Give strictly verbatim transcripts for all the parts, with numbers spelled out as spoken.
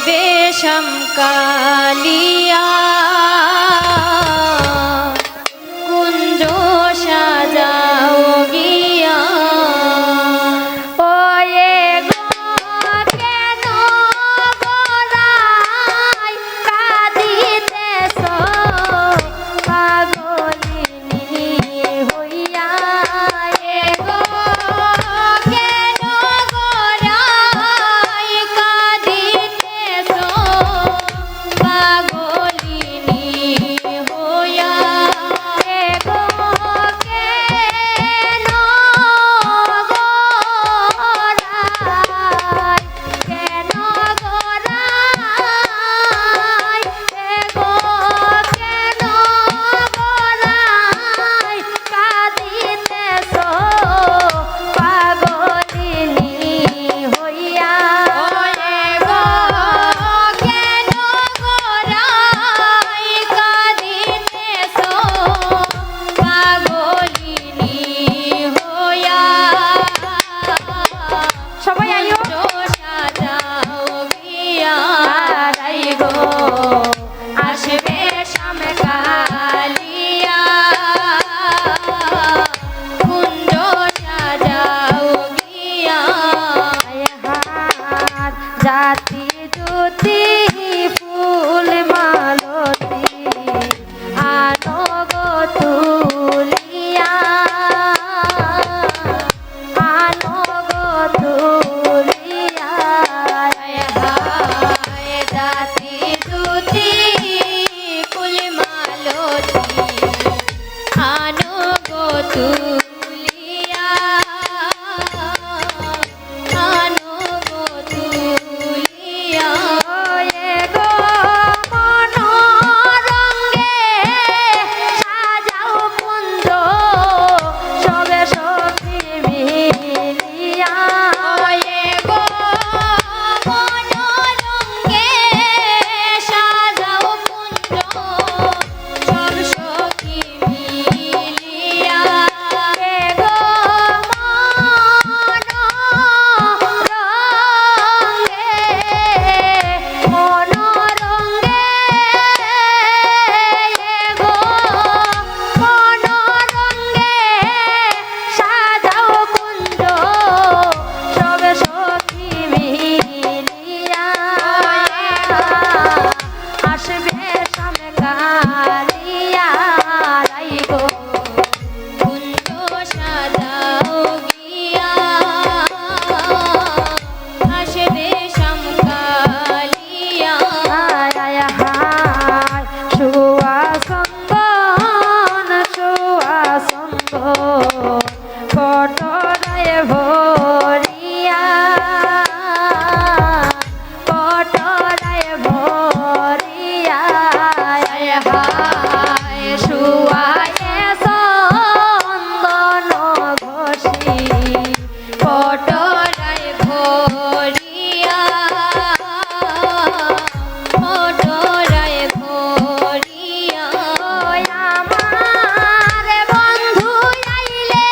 বেশাম কালিয়া কুঞ্জ সাজাও গিয়া। ও এগো কেন গোরাই কাঁদিতেছ পাগলিনী হইয়া? এগো কেন গোরাই কাঁদিতেছ পাগলিনী হইয়া? এগো কেন গোরাই, কেন গোরাই, এগো কেন গোরাই কাঁদিতেছ পাগলিনী হইয়া? ও এগো কেন গোরাই কাঁদিতেছ পাগলিনী হইয়া? সবাই আইও। কুঞ্জ সাজাও গিয়া। আর আইগো আসবে শ্যাম কালিয়া, কুঞ্জ সাজাও গিয়া। হার জাতি জুতি ফুল মালতী আনো গো তুলিয়া, আনো গো তুলিয়া। হায় হায় জাতি জুতি ফুল মালতী আনো গো তুলিয়া, আনো গো তুলিয়া। এগো মন রঙ্গে সাজাও কুঞ্জ সবে সখী মিলিয়া। এগো মন রঙ্গে সাজাও কুঞ্জ সব সখী মিলিয়া। এগো মন রঙ্গে, মন রঙ্গে, এগো মন রঙ্গে সাজাও কুঞ্জ সব সখী মিলিয়া। আসবে শ্যাম কালিয়া, আইগো কুঞ্জ সাজাও গিয়া। আসবে শ্যাম কালিয়া। হায় হায় হায়, সুয়া চন্দন, সুয়া চন্দন, পটরায় ভরিয়া, পটরায় ভরিয়া। হায় হায়, সুয়ায়ে চন্দন ঘষি, পটরায় ভরিয়া, পটরায় ভরিয়া। আমার বন্ধু আইলে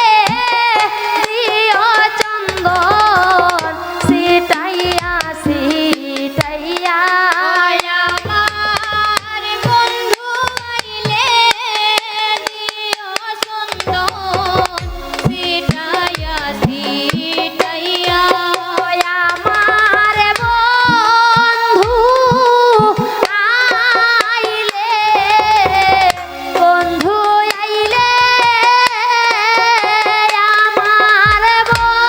দিও চন্দন ছিটাইয়া ছিটাইয়া। আমার বন্ধু আইলে দিও চন্দন ছিটাইয়া ছিটাইয়া। আমার বন্ধু আইলে, বন্ধু আইলে, আমার বন্ধু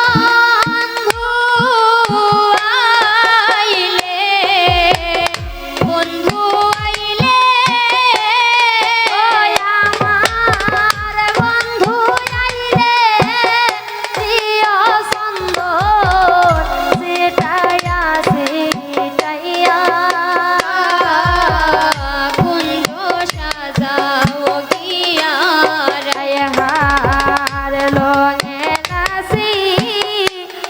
আইলে, বন্ধু আইলে, ও আমার বন্ধু আইলে, দিও চন্দন ছিটাইয়া ছিটাইয়া। কুঞ্জ সাজাও গিয়া। হায় হায় লঙে নাচি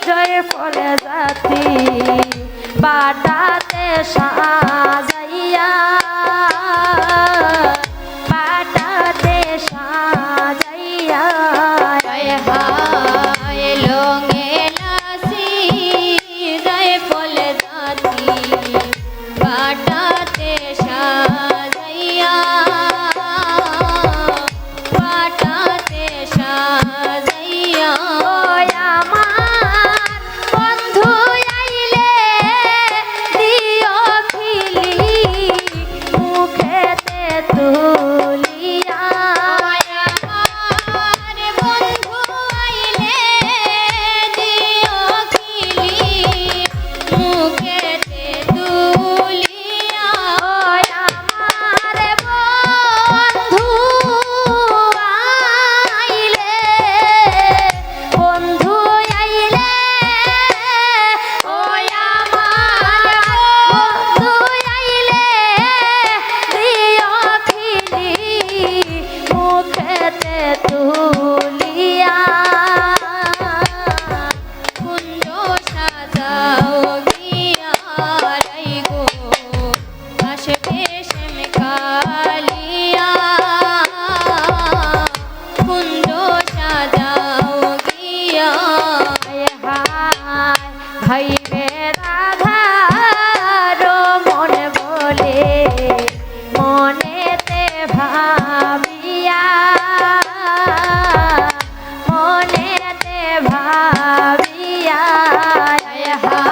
জয়ফল জাতি বাটাতে সাজাইয়া, বাটাতে সাজাইয়া। হায় হায় লঙে নাচি জয়ফল জাতি যাও গিয়া রাই গো, আসবে শ্যাম কালিয়া। কুঞ্জ সাজাও গিয়া। হায় হায়, ভাইবে রাধার মন বলে, মনেতে ভাবিয়া, মনেতে ভাবিয়া। হায় হায়,